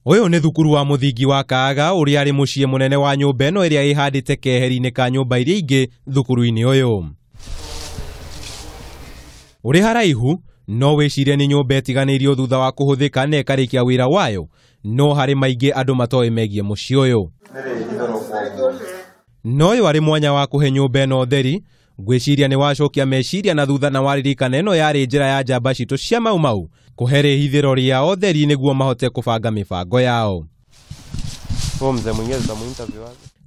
Ũyũ nĩ thukuru wa mũthingi wa Kaaga ũrĩa arĩ mũciĩ mũnene wa nyũmba ĩno ĩrĩa ĩhandĩte keheri-inĩ ka nyũmba iria ingĩ thukuru-inĩ ũyũ. Ũrĩ haraihu no wĩcirie nĩ nyũmba ĩtiganĩirio thutha wa kũhũthĩka na ĩkarĩkia wĩra wayo, no harĩ maingĩ andũ matoĩ megiĩ mũciĩ ũyũ. No ũyũ arĩ mwanya wa kũhe nyũmba ĩno ũtheri, ngwĩciria nĩ wacokia meciria na thutha na waririkana ĩno yarĩ njĩra ya njamba citũ cia Mau Mau kũhe rĩhithĩro rĩao ũtheri nĩguo mahote kũbanga mĩbango yao.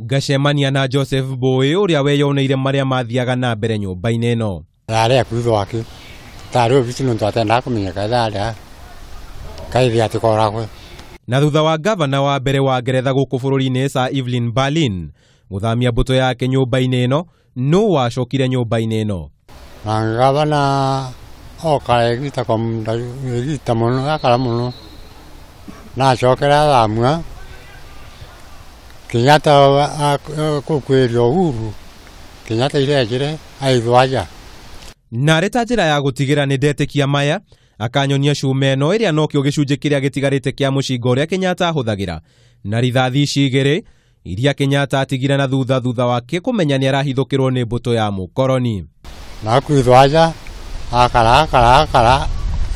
Ngacemania na Joseph Mbui ũrĩa weyoneire marĩa mathiaga na mbere nyũmba-inĩ ĩno. Rarĩa kwithwo ake tarĩ obici nĩ twatenda kũmenyeka tharĩa kaithi atikoragwe. Na thutha wa gavana wa mbere wa Ngeretha gũkũ bũrũri-inĩ Sir Evelyn Berlin gũthamia mbũtũ yake nyũmba-inĩ ĩno, nũ wacokire nyũmba-inĩ ĩno? Na gavana oka egita kwa munda egita mũno akara mũno na acokera athamua Kenyatta kũkwĩrio Uhuru Kenyatta irejire aithwaja. Na arĩ ta njĩra ya gũtigĩra nĩ ndetĩkia maya, akanyonia cuma ĩno ĩrĩa nokĩo gĩcunjĩ kĩrĩa gĩtigarĩte kĩa mũcinga ũrĩa Kenyatta ahũthagĩra, na rithathi ici igĩrĩ iria Kenyatta atigire na thutha thutha wake kũmenya nĩ arahithũkĩrwo nĩ mbũtũ ya mũkoroni. Na kwithwaja akara akara akara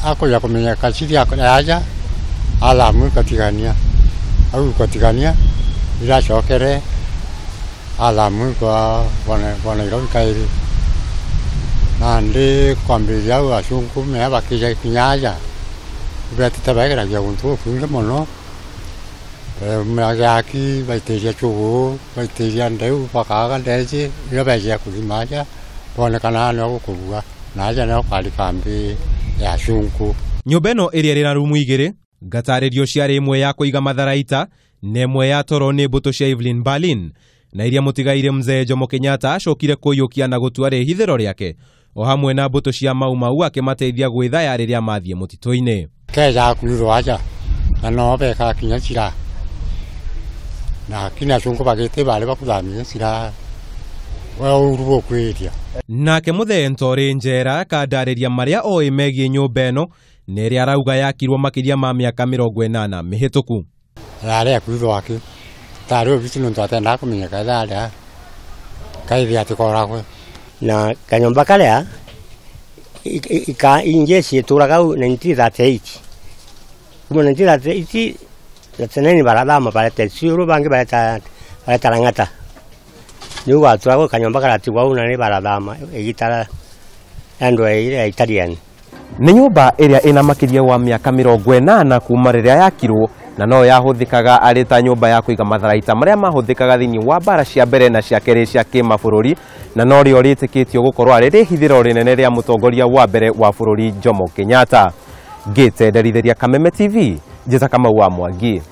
akũja kũmenya kaciri aja athamu ikatigania au ikatigania iracokere athamu kwa kwa Nairobi kairi na ndi kwambĩrĩria au acungu mea bakija kinyaja betete bageragia guntu kwingi mũno magaki baitĩria chũgũ baitĩria ndeu bakaga ndeci iria becia kuthima aja bonekana nĩ gũkũrua na aja nĩo kwarĩ kambi ya acungu. Nyũmba ĩno ĩrĩa ĩrĩ na rumu igĩrĩ ngatarĩrio ciarĩ ĩmwe ya kũiga matharaita na ĩmwe ya toro nĩ mbũtũ cia Evelyn Berlin, na iria mũtigaire mzee Jomo Kenyatta acokire kũiyũkia na gũtua rĩhithĩro rĩake o hamwe na mbũtũ cia Mau Mau akĩmateithia gwĩthaya rĩrĩa mathiĩ mũtitũ-inĩ. Keja kwithwo aja na no beka kinya cira na kinya acungu bagĩte barĩ bakuthamia cira we ũru gũkwĩria. Nake mũthee Ntore Njera akandarĩria marĩa oĩ megiĩ nyũmba ĩno na ĩrĩa arauga yakirwo makĩria ma mĩaka 80 mĩhĩtũku. Rarĩa kwithwo ake tarĩ obici nĩ twatenda kũmenyeka tharĩa kaithi atikoragwe. Na kanyũmba karĩa injeshi ĩtũraga 1938 kuma 1938 39 barathama bareta ciũrũ bangĩ bareta Lang'ata nĩu gwatũragwo kanyũmba karatigwo au na nĩ barathama ĩgitara andũ a Italian. Nĩ nyũmba ĩrĩa ĩna makĩria wa mĩaka 80 kuma rĩrĩa yakirwo na no yahũthĩkaga arĩ ta nyũmba ya kũiga matharaita marĩa mahũthĩkaga thĩinĩ wa mbara cia mbere na cia kerĩ cia kĩmabũrũri, na no rĩo rĩtĩkĩtio gũkorwo arĩ rĩhithĩro rĩnene rĩa mũtongoria wa mbere wa bũrũri Jomo Kenyatta. Ngĩte nderithĩria Kameme TV, njĩta Kamau wa Mwangi.